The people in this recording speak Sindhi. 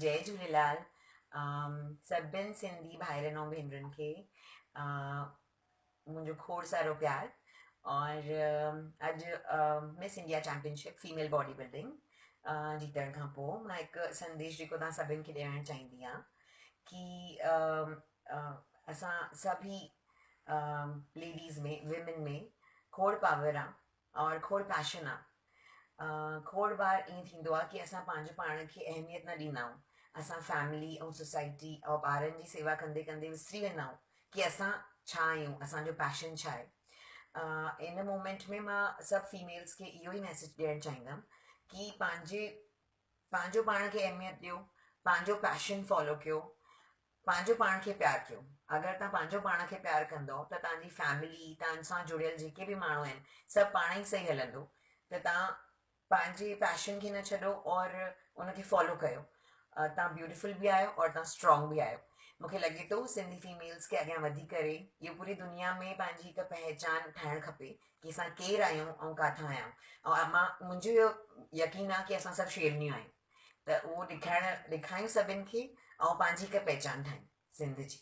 جئي جهوليلال سڀن سنڌي ڀائرن ۽ ڀينرن کي منهنجو کوڙ سارو پيار اور اڄ Miss India championship female body building جيتڻ کان پوء مان هڪ سنديش جيڪو توهان سڀن کي ڏيڻ چاهيندي آهيان ڪي اسان سڀئي ليڊيز ۾ ويمن ۾ کوڙ پاور آ اور کوڙ پيشن آ. کوڙ بار ائين ٿيندو آ ڪي اسان پنهنجو پاڻ کي اهميت نه ڏيندا آهيون. اسان فيملي ۽ سوسائٽي ۽ ٻارن جي سيوا ڪندي ڪندي وسري ويندا آهيون ڪي اسان ڇا آهيون، اسان جو پيشن ڇا آهي. ان مومينٽ ۾ مان سڀ فيميلز کي اهو ئي ميسيج ڏيڻ چاهيندم ڪي پنهنجي پنهنجو پاڻ کي اهميت ڏيو، پنهنجو پيشن فالو ڪيو، پنهنجو پاڻ کي پيار ڪيو. اگر توهان پنهنجو پاڻ کي پيار ڪندؤ ته توهان جي فيملي، توهان سان جڙيل جيڪي به ماڻهو آهن سڀ پاڻ ئي صحيح هلندو ته توهان پنهنجي پيشن کي نه ڇڏو اور ان کي فالو ڪيو. توهان بيوٽيفل به آهيو اور توهان اسٽرانگ به آهيو. مون کي لڳي ٿو سنڌي فيميلز کي اڳيان وڌي ڪري اهو پوري دنيا ۾ پنهنجي هڪ پهچان ٺاهڻ کپي ڪي اسان ڪير آهيون ۽ ڪاٿان آيا آهيون ۽ مان منهنجو اهو يقين آهي ڪي اسان سڀ شيرنيون آهيون. ته اهو ڏيکارڻ ڏيکايون سڀن کي ۽ پنهنجي هڪ پهچان ٺاهيون سنڌ جي.